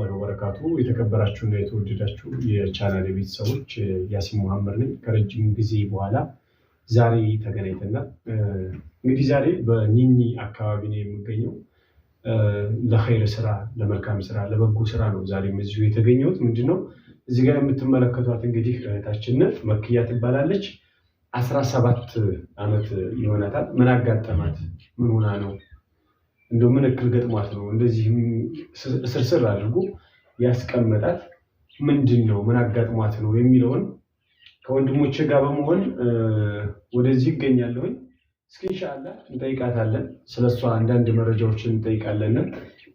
ወረህመቱላሂ ወበረካቱ። የተከበራችሁና የተወደዳችሁ የቻናል ቤተሰቦች ያሲን መሐመድ ነኝ። ከረጅም ጊዜ በኋላ ዛሬ ተገናኝተናል። እንግዲህ ዛሬ በኒኒ አካባቢ ነው የምገኘው። ለኸይር ስራ፣ ለመልካም ስራ፣ ለበጎ ስራ ነው ዛሬም እዚሁ የተገኘሁት። ምንድነው እዚህ ጋር የምትመለከቷት እንግዲህ እህታችን መክያ ትባላለች። 17 ዓመት ይሆናታል። ምን አጋጠማት? ምን ሆና ነው? እንደው ምን እክል ገጥሟት ነው እንደዚህ እስርስር አድርጎ ያስቀመጣት? ምንድን ነው ምን አጋጥሟት ነው የሚለውን ከወንድሞቼ ጋር በመሆን ወደዚህ ይገኛለሁኝ። እስኪ ኢንሻአላህ እንጠይቃታለን፣ ስለሷ አንዳንድ መረጃዎችን እንጠይቃለን።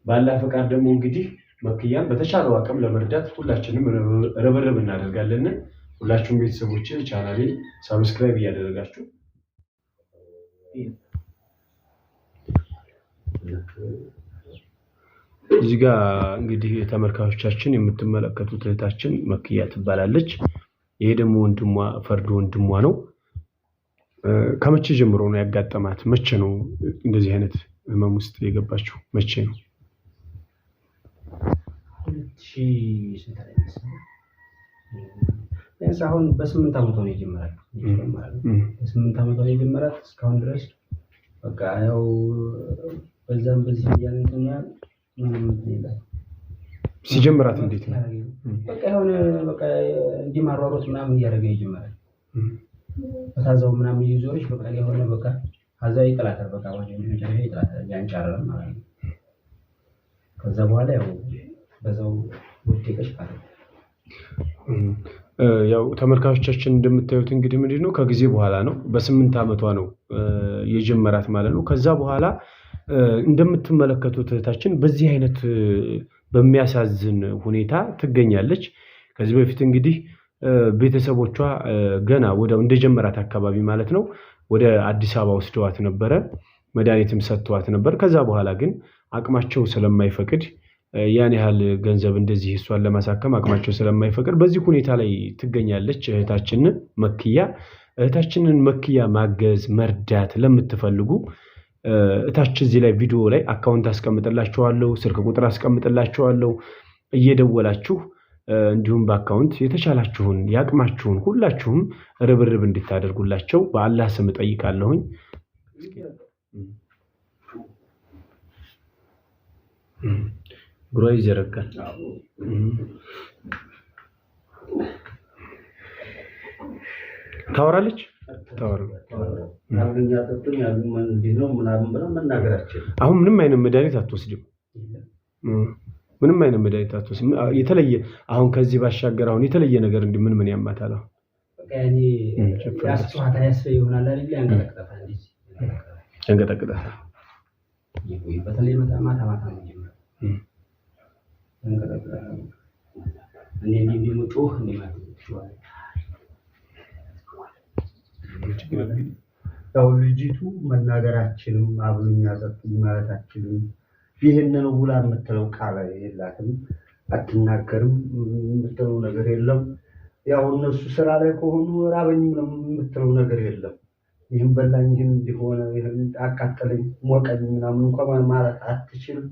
ባላ ፈቃድ ደግሞ እንግዲህ መክያን በተቻለው አቅም ለመርዳት ሁላችንም ርብርብ እናደርጋለን። ሁላችሁም ቤተሰቦች ቻናሌን subscribe እያደረጋችሁ እዚህ ጋር እንግዲህ ተመልካቾቻችን የምትመለከቱት እህታችን መክያ ትባላለች። ይሄ ደግሞ ወንድሟ ፈርዶ ወንድሟ ነው። ከመቼ ጀምሮ ነው ያጋጠማት? መቼ ነው እንደዚህ አይነት ህመም ውስጥ የገባችው? መቼ ነው? ቢያንስ አሁን በ8 ዓመቷ ነው የጀመራት። በ8 ዓመቷ ነው የጀመራት እስካሁን ድረስ በቃ ያው በዛም በዚህ እያለ እንትን ይላል። ምንም እንትን ይላል። ሲጀምራት እንዴት ነው? በቃ የሆነ በቃ እንዲህ ማሯሯጥ ምናምን እያደረገ ይጀምራል። በታዛው ምናምን እየዞረች በቃ የሆነ በቃ አዛ ይጥላታል። በቃ ወደ መጨረሻ ይጥላታል፣ ያንጫራል ማለት ነው። ከዛ በኋላ ያው በዛው ወደቀች ማለት ነው። ያው ተመልካቾቻችን እንደምታዩት እንግዲህ ምንድን ነው ከጊዜ በኋላ ነው በ8 ዓመቷ ነው የጀመራት ማለት ነው። ከዛ በኋላ እንደምትመለከቱት እህታችን በዚህ አይነት በሚያሳዝን ሁኔታ ትገኛለች። ከዚህ በፊት እንግዲህ ቤተሰቦቿ ገና ወዲያው እንደጀመራት አካባቢ ማለት ነው ወደ አዲስ አበባ ወስደዋት ነበረ። መድኃኒትም ሰጥተዋት ነበር። ከዛ በኋላ ግን አቅማቸው ስለማይፈቅድ ያን ያህል ገንዘብ እንደዚህ እሷን ለማሳከም አቅማቸው ስለማይፈቅድ በዚህ ሁኔታ ላይ ትገኛለች እህታችን መክያ። እህታችንን መክያ ማገዝ መርዳት ለምትፈልጉ እታች እዚህ ላይ ቪዲዮ ላይ account አስቀምጥላችኋለሁ፣ ስልክ ቁጥር አስቀምጥላችኋለሁ። እየደወላችሁ እንዲሁም በ account የተቻላችሁን ያቅማችሁን ሁላችሁም ርብርብ እንድታደርጉላቸው በአላህ ስም እጠይቃለሁኝ። እግሯ ይዘረጋል። ታወራለች። አሁን ምንም አይነት መድኃኒት አትወስድም። ምንም አይነት መድኃኒት አትወስድም። የተለየ አሁን ከዚህ ባሻገር አሁን የተለየ ነገር እንዲህ ምን ምን ያማታል? አሁን ያንቀጠቅጣታል። በተለይ ማታ ማታ ነው የሚጀምረው። ያንቀጠቅጣታል። እኔ እንዲህ ደግሞ ጮህ እንዲህ ማለት ነው። ያው ልጅቱ መናገራችንም አብሉኝ አጠጡኝ ማለታችንም ይህንን ውላ የምትለው ቃል የላትም፣ አትናገርም፣ የምትለው ነገር የለም። ያው እነሱ ስራ ላይ ከሆኑ ራበኝ የምትለው ነገር የለም። ይህን በላኝ፣ ይህን እንዲሆነ፣ ይህን አቃጠለኝ፣ ሞቀኝ ምናምን እንኳ ማለት አትችልም።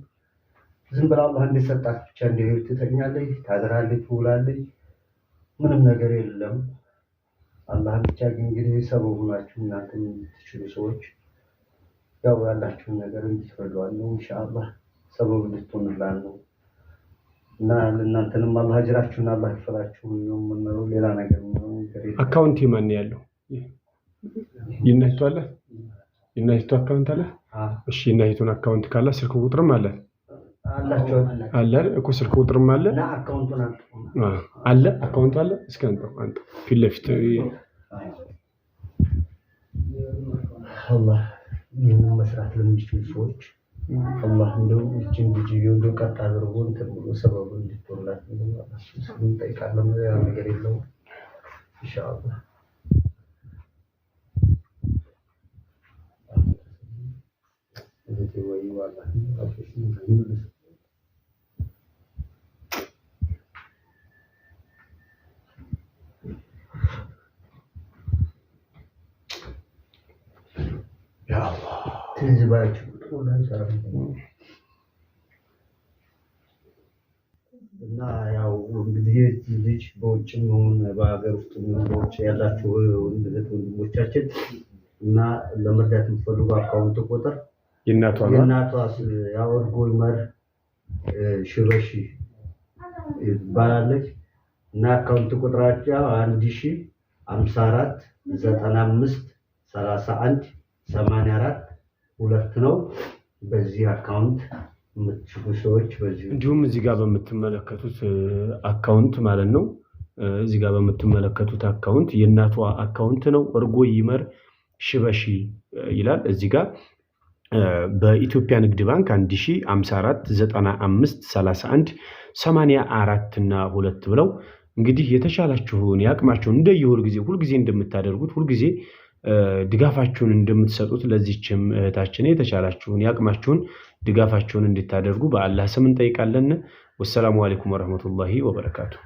ዝም ብላ አላህ እንደሰጣት ብቻ እንደ ትተኛለች፣ ታድራለች፣ ትውላለች። ምንም ነገር የለም። አላህ ብቻ ግን እንግዲህ ሰበቡ ናችሁ እናንተ የምትችሉ ሰዎች ያው ያላችሁን ነገር እንድትረዷን ነው ኢንሻአላህ፣ ሰበብ እንድትሆኑላን ነው እና እናንተንም አላህ አጅራችሁን አላህ ይክፈላችሁ ነው የምንለው። ሌላ ነገር ምንም ነገር የለም። account የማን ያለው? የእናቲቱ አለ? የእናቲቱ account አለ? እሺ የእናቲቱን account ካለ ስልክ ቁጥርም አለ አላቸው አለ እኮ ስልክ ቁጥርም አለ እና account ኡን አንጡ አለ account ኡ አለ። እስኪ አንጠው አንጠው ፊት ለፊት አላህ ይህንን መስራት ለሚችሉ ሰዎች አላህ እንደው ይህችን ልጅ እንደው ቀጥ አድርጎ እንትን ብሎ ሰበቡ እንድትሆንላት እንጠይቃለን። ሌላ ነገር የለውም። ኢንሻአላህ ትዝ ባላችሁ ቁጥር ወላሂ ሰላም እና ያው እንግዲህ የዚህ ልጅ በውጭም ይሁን በሀገር ውስጥ በውጭ ያላችሁ እህት ወንድሞቻችን እና ለመርዳት የምትፈልጉ account ቁጥር የእናቷ ነው። የእናቷ ያው እርጎ ይመር ሽበሺ ይባላለች እና account ቁጥራቸው 1054 95 31 84 2 ነው። በዚህ account የምትችሉ ሰዎች በዚህ እንዲሁም እዚህ ጋር በምትመለከቱት account ማለት ነው። እዚህ ጋር በምትመለከቱት account የእናቷ account ነው። እርጎ ይመር ሽበሺ ይላል። እዚህ ጋር በኢትዮጵያ ንግድ ባንክ 1054 95 31 84 እና 2 ብለው እንግዲህ የተሻላችሁን የአቅማችሁን እንደየሁል ጊዜ ሁልጊዜ እንደምታደርጉት ሁልጊዜ ድጋፋችሁን እንደምትሰጡት ለዚችም እህታችን የተቻላችሁን የአቅማችሁን ድጋፋችሁን እንድታደርጉ በአላህ ስም እንጠይቃለን። والسلام عليكم ورحمة الله وبركاته።